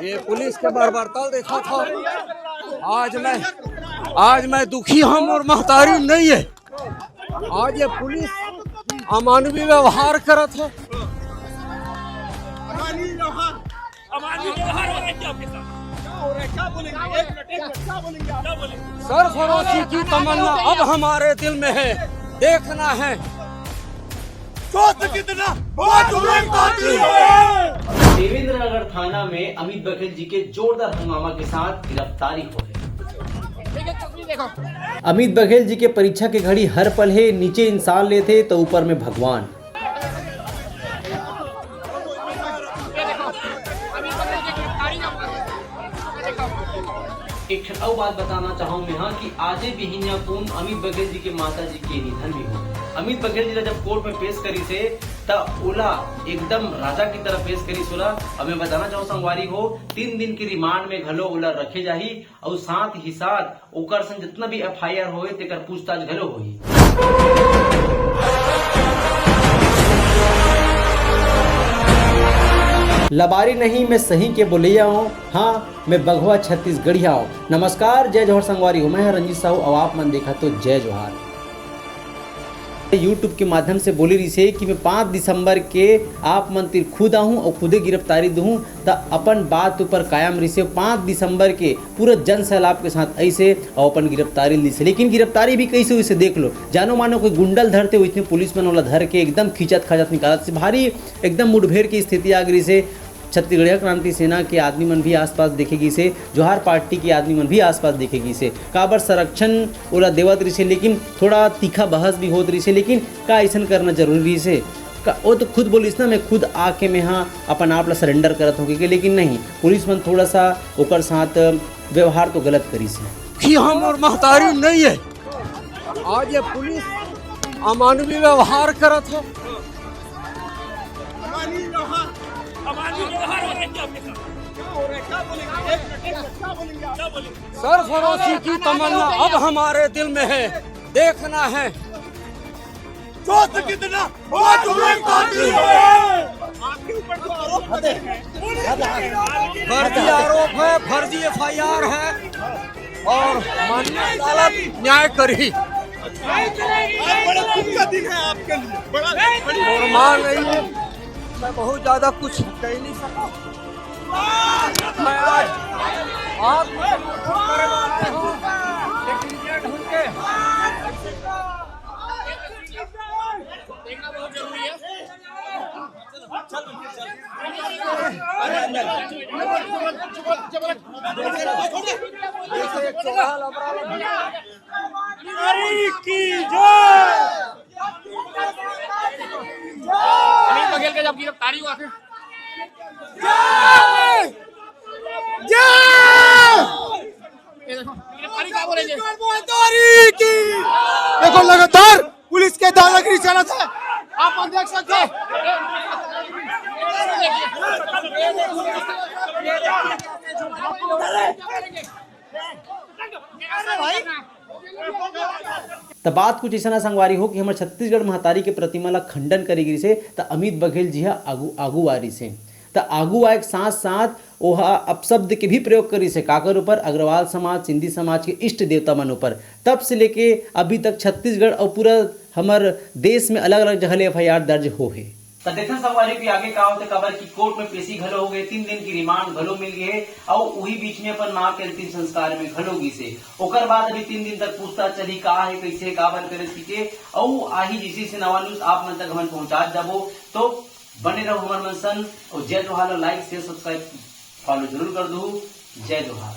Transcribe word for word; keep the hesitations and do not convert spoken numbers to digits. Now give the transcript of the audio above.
ये पुलिस के बर्बरता देखा था। आज मैं, आज मैं दुखी हूँ और महतारी नहीं है। आज ये पुलिस अमानवीय व्यवहार करत है। अमानवीय व्यवहार हो रहा है क्या आपके साथ? क्या हो रहा है? क्या बोलेंगे? एक मिनट, एक मिनट, क्या बोलेंगे आप? क्या बोलेंगे? सरफरोशी की तमन्ना अब हमारे दिल में है, देखना है। दोस्त कितना बहुत उम्मीद बाकी है। देवेंद्र नगर थाना में अमित बघेल जी के जोरदार हंगामा के साथ गिरफ्तारी हो गई। अमित बघेल जी के परीक्षा के घड़ी हर पल हे, नीचे इंसान लेथे तो ऊपर में भगवान। एक ठन अउ बात बताना चाहूँ मैं, हाँ, कि आजे बिहिनिया कोन अमित बघेल जी के माता जी के निधन भी हो। अमित बघेल जी ला जब कोर्ट में पेश करिस हे, त ओला एकदम राजा की तरह पेश करिस ओला। अब मैं बताना चाहूँ संगवारी हो, तीन दिन की रिमांड में घलो ओला रखे जाही। अउ साथ ही साथ ओकर संग जितना भी एफ आई आर होए, तेकर पूछताछ घलो होही। लबारी नहीं, मैं सही के बोलैया हूँ। हाँ, मैं बघवा छत्तीसगढ़िया हूँ। नमस्कार, जय जोहार संगवारी हो, मैं हूँ रंजीत साहू। अब आप मन देखा तो जय जोहार। YouTube के माध्यम से बोले रहिसे कि मैं पाँच दिसंबर के आप मन तीर खुद आहूँ और खुदे गिरफ्तारी दूहूँ, त अपन बात ऊपर कायम रहिसे। पाँच दिसंबर के पूरा जन सैलाब के साथ ऐसे और अपन गिरफ्तारी लीसे, लेकिन गिरफ्तारी भी कैसे हुई से देख लो। जानो मानो कोई गुंडल धरते, वैसने पुलिस मन ओला धर के एकदम खींचत खाचत निकालत से भारी एकदम मुठभेड़ की स्थिति आ गई से। छत्तीसगढ़िया क्रांति सेना के आदमी मन भी आसपास देखे गिसे, जोहार पार्टी के आदमी मन भी आसपास देखे गिसे। काबर संरक्षण ओला देवत रहिसे, लेकिन थोड़ा तीखा बहस भी होत रहिसे। लेकिन का अइसन करना जरूरी रहिसे? का, वो तो खुद बोलिस ना, "मैं खुद आके मैं हाँ अपन आप ला सरेंडर करत हूँ," के, लेकिन नहीं, पुलिस मन थोड़ा सा ओकर साथ व्यवहार तो गलत करिस हे। कि हम और महतारी नहीं है, आज ये पुलिस अमानवीय व्यवहार करत है। अमानवीय व्यवहार, अमानवीय व्यवहार हो रहा है क्या आपके साथ? क्या हो रहा है? क्या बोलेंगे? एक मिनट, एक मिनट, क्या बोलेंगे आप? क्या बोलेंगे? सरफरोशी की तमन्ना अब हमारे दिल में है, देखना है। दोस्त कितना बहुत उम्मीद बाकी है। आपके ऊपर जो आरोप लगे हैं, फर्जी आरोप है, फर्जी एफ आई आर है। और माननीय अदालत न्याय करही। आज बड़ा दुख का दिन है आपके लिए, बड़ा बड़ी और मान रही हूँ, मैं बहुत ज्यादा कुछ कह नहीं सका। मैं आज आत्मसमर्पण करने वाला हूँ, लेकिन ये ढूंढ के देखना बहुत जरूरी है। नारी की जय। अमित बघेल के जब गिरफ्तारी हुआ था। जय! जय! ये देखो, गिरफ्तारी क्या बोलेंगे? नारी की। देखो, लगातार पुलिस के दादागिरी चलत हे, आप मन देख सकते हो। त बात कुछ अइसन हे संगवारी हो कि हमर छत्तीसगढ़ महतारी के प्रतिमा ला खंडन करे गिरिस हे, त अमित बघेल जी ह आगू, आगू आ रिस हे। त आगू आए के साथ साथ ओहा अपशब्द के भी प्रयोग करिस हे। काकर ऊपर? अग्रवाल समाज, सिंधी समाज के इष्ट देवता मन ऊपर। तब से लेके अभी तक छत्तीसगढ़ अउ पूरा हमर देश में अलग-अलग जगह ले एफ आई आर दर्ज हो हे। त देखन संगवारी कि आगे का होथे, काबर कि कोर्ट में पेशी घलो हो गे, तीन दिन की रिमांड घलो मिल गे हे, अउ उही बीच में अपन मां के अंतिम संस्कार में घलो गिस हे। ओकर बाद अभी तीन दिन तक पूछताछ चली, का हे, कैसे, काबर करे सीखे, अउ आही जैसे जैसे नवा न्यूज आप मन तक हमन पहुंचात जाबो। तो बने रहो हमर मन संग, अउ जय जोहार ला लाइक, शेयर, सब्सक्राइब, फॉलो जरूर कर दू। जय जोहार।